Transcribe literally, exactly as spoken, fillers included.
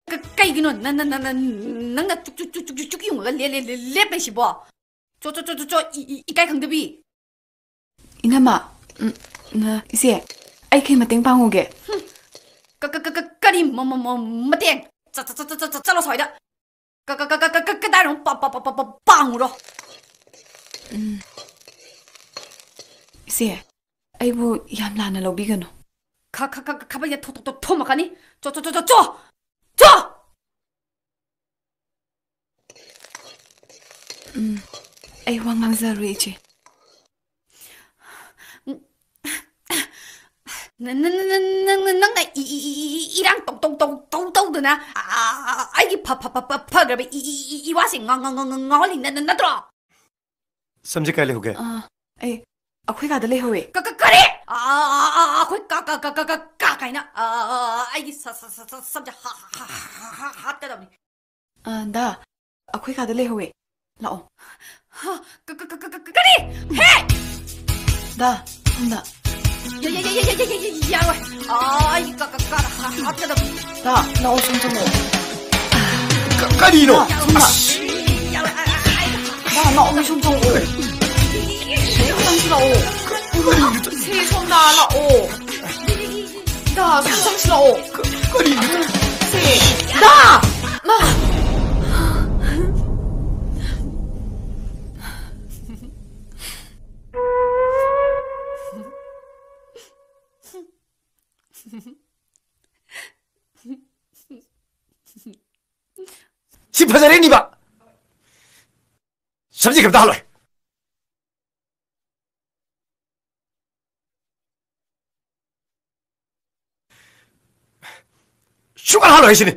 ꯀ-, ꯀꯩꯒꯤꯅꯣ ꯅ-, ꯅ-, ꯅ-, ꯅ-, ꯅꯪꯅ ꯆꯨꯛ, ꯆꯨꯛ, ꯆꯨꯛ, ꯆꯨꯛ, ꯆꯨꯛ ꯌꯨꯡꯉꯒ ꯂꯦ-, ꯂꯦ-, ꯂꯦ-, ꯂꯦꯞꯄꯤꯁꯤꯕꯣ? ꯆꯣ, ꯆꯣ, ꯆꯣ, ꯆꯣ, ꯆꯣ, ꯏ-, ꯏ-, ꯏꯀꯥꯏ ꯈꯪꯗꯕꯤ꯫ ꯏꯅꯝꯃ, ꯎꯝ, ꯅ-, ꯏꯆꯦ, ꯑꯩ ꯀꯩ ꯃꯇꯦꯡ ꯄꯥꯡꯉꯨꯒꯦ? ꯍꯨꯝ꯫ ꯀ-, ꯀ-, ꯀ-, ꯀ-, ꯀꯔꯤ ꯃ-, ꯃ-, ꯃ-, ꯃꯇꯦꯡ? ꯆ-, ꯆ-, ꯆꯠꯂꯣ ꯁ꯭ꯋꯥꯏꯗ꯫ ꯀ-, ꯀ-, ꯀ-, ꯀ-, ꯀ-, ꯀꯗꯥꯏꯅꯣ ꯄ-, ꯄ-, ꯄ-, ꯄ-, ꯄ-, ꯄꯥꯡꯉꯨꯔꯣ? ꯎꯝ꯫ ꯏꯆꯦ, ꯑꯩꯕꯨ ꯌꯥꯝ ꯂꯥꯟꯅ ꯂꯧꯕꯤꯒꯅꯨ꯫ ꯈ-, ꯈ-, ꯈ-, ꯈ-, ꯈꯕꯩꯗ ꯊꯣ-, ꯊꯣ-, ꯊꯣ-, ꯊꯣꯝꯃꯛꯀꯅꯤ꯫ ꯆꯣ, ꯆꯣ, ꯆꯣ, ꯆꯣ, ꯆꯣ! ꯆꯣ! ꯎꯝ, ꯑꯩ ꯋꯥ ꯉꯥꯡꯖꯔꯣꯏ, ꯏꯆꯦ꯫ ꯅ-, ꯅ-, ꯅ-, ꯅ-, ꯅ-, ꯅ-, ꯅꯪꯅ ꯏ-, ꯏ-, ꯏ-, ꯏ-, ꯏꯔꯥꯡ ꯇꯧ-, ꯇꯧ-, ꯇꯧ-, ꯇꯧ-, ꯇꯧꯗꯅ, ꯑ-, ꯑ-, ꯑ-, ꯑꯩꯒꯤ ꯐ-, ꯐ-, ꯐ-, ꯐ-, ꯐꯈ꯭ꯔꯕ ꯏ-, ꯏ-, ꯏ-, ꯏ-, ꯏꯋꯥꯁꯤꯡ ꯉ-, ꯉ-, ꯉ-, ꯉ-, ꯉꯥꯎꯍꯜꯂꯤ ꯅ-, ꯅ-, ꯅꯠꯇ꯭ꯔꯣ? ꯁꯝꯁꯦ ꯀꯥꯏ ꯂꯩꯍꯧꯒꯦ? ꯑ, ꯑꯩ, ꯑꯩꯈꯣꯏ ꯀꯥꯗ ꯂꯩꯍꯧꯋꯦ꯫ ꯀ-, ꯀ-, ꯀꯔꯤ? ꯑ-, ꯑ-, ꯑ-, ꯑ-, ꯑꯩꯈꯣꯏ ꯀꯥ, ꯀꯥ, ꯀꯥ, ꯀꯥ, ꯀꯥ, ꯀꯥ ꯀꯥꯏꯅ? ꯑ-, ꯑ-, ꯑ-, ꯑ-, ꯑꯩꯒꯤ ꯁ-, ꯁ-, ꯁ-, ꯁ-, ꯁꯝꯁꯦ ꯍ-, ꯍ-, ꯍ-, ꯍ-, ꯍ-, ꯍꯥꯠꯀꯗꯕꯅꯤ꯫ ꯑ, ꯗꯥ, ꯑꯩꯈꯣꯏ ꯀꯥꯗ ꯂꯩꯍꯧꯋꯦ꯫ ꯂꯥꯛꯑꯣ꯫ ꯍ, ꯀ-, ꯀ-, ꯀ-, ꯀ-, ꯀ-, ꯀꯔꯤ? ꯍꯦ! ꯗꯥ, ꯁꯣꯝꯗ꯫ ꯌꯥ-, ꯌꯥ-, ꯌꯥꯔꯣꯏ꯫ ꯑ, ꯑꯩꯒꯤ ꯀ-, ꯀ-, ꯀꯥꯗ ꯍ-, ꯍꯥꯠꯀꯗꯕꯅꯤ꯫ ꯗꯥ, ꯂꯥꯛꯑꯣ, ꯁꯣꯝ ꯆꯪꯉꯛꯑꯣ꯫ ꯀ-, ꯀꯔꯤꯅꯣ? ꯗꯥ, ꯁꯣꯝꯗ꯫ ꯑꯁ! ꯌꯥꯔꯣꯏ, ꯑ-, ꯑ-, ꯑ-, ꯗꯥ, ꯂꯥꯛꯑꯣ, ꯃꯤ ꯁꯣꯝ ꯆꯪꯉꯛꯑꯣ꯫ ꯁꯤ ꯈꯛꯇꯪꯁꯤ ꯂꯥꯛꯑꯣ꯫ ꯀꯔꯤꯅꯣ? ꯁꯤ ꯁꯣꯝꯗ ꯂꯥꯛꯑꯣ꯫ ꯗꯥ, ꯁꯣꯝ ꯆꯪꯁꯤ ꯂꯥꯛꯑꯣ꯫ ꯀ-, ꯀꯔꯤꯅꯣ? ꯁꯤ, ꯗꯥ! ꯃꯥ! ꯁꯤ ꯐꯖꯔꯦ, ꯅꯤꯕ꯫ ꯁꯕꯖꯦꯛ ꯑꯝꯇ ꯍꯜꯂꯣꯏ꯫ ꯁꯨꯡꯍꯜ ꯍꯜꯂꯣꯏ ꯍꯥꯏꯁꯤꯅꯤ꯫